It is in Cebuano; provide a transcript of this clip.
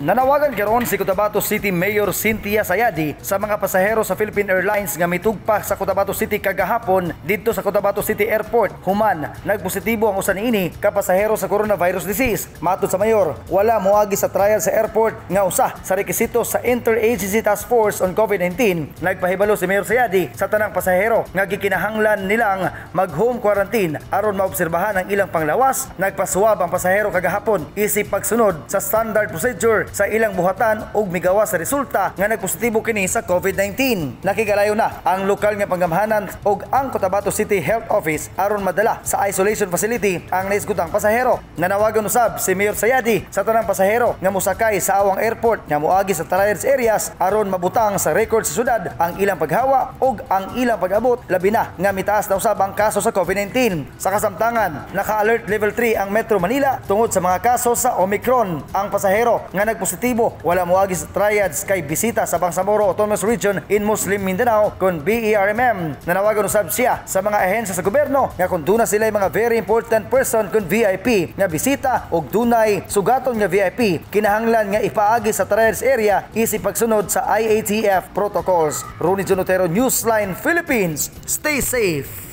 Nanawagan karon si Cotabato City Mayor Cynthia Sayadi sa mga pasahero sa Philippine Airlines nga mitugpa sa Cotabato City kagahapon didto sa Cotabato City Airport human nagpositibo ang usa niini ka pasahero sa coronavirus disease. Matod sa mayor, wala moagi sa trial sa airport nga usa sa rekisito sa Interagency Task Force on COVID-19. Nagpahibalo si Mayor Sayadi sa tanang pasahero nga gikinahanglan nilang mag-home quarantine aron maobserbahan ang ilang panglawas. Nagpaswab ang pasahero kagahapon isip pagsunod sa standard procedure sa ilang buhatan ug migawas sa resulta nga nagpositibo kini sa COVID-19. Nakigalayo na ang lokal nga panggamhanan ug ang Cotabato City Health Office aron madala sa isolation facility ang naisgutang pasahero. Nanawagan usab si Mayor Sayadi sa tanang pasahero nga mosakay sa Awang Airport nga moagi sa triage areas aron mabutang sa record sa syudad ang ilang paghawa ug ang ilang pag-abot, labi na nga mitaas na usab ang kaso sa COVID-19. Sa kasamtangan, naka-alert level 3 ang Metro Manila tungod sa mga kaso sa Omicron. Ang pasahero nga nagpositibo wala moagi sa triage kay bisita sa Bangsamoro Autonomous Region in Muslim Mindanao kon BARMM. Nanawagan usab siya sa mga ahensya sa gobyerno nga kung duna sila mga very important person kon VIP nga bisita og dunay sugaton nga VIP, kinahanglan nga ipaagi sa triage area isip pagsunod sa IATF protocols. Ronnie Jonotero, Newsline Philippines. Stay safe.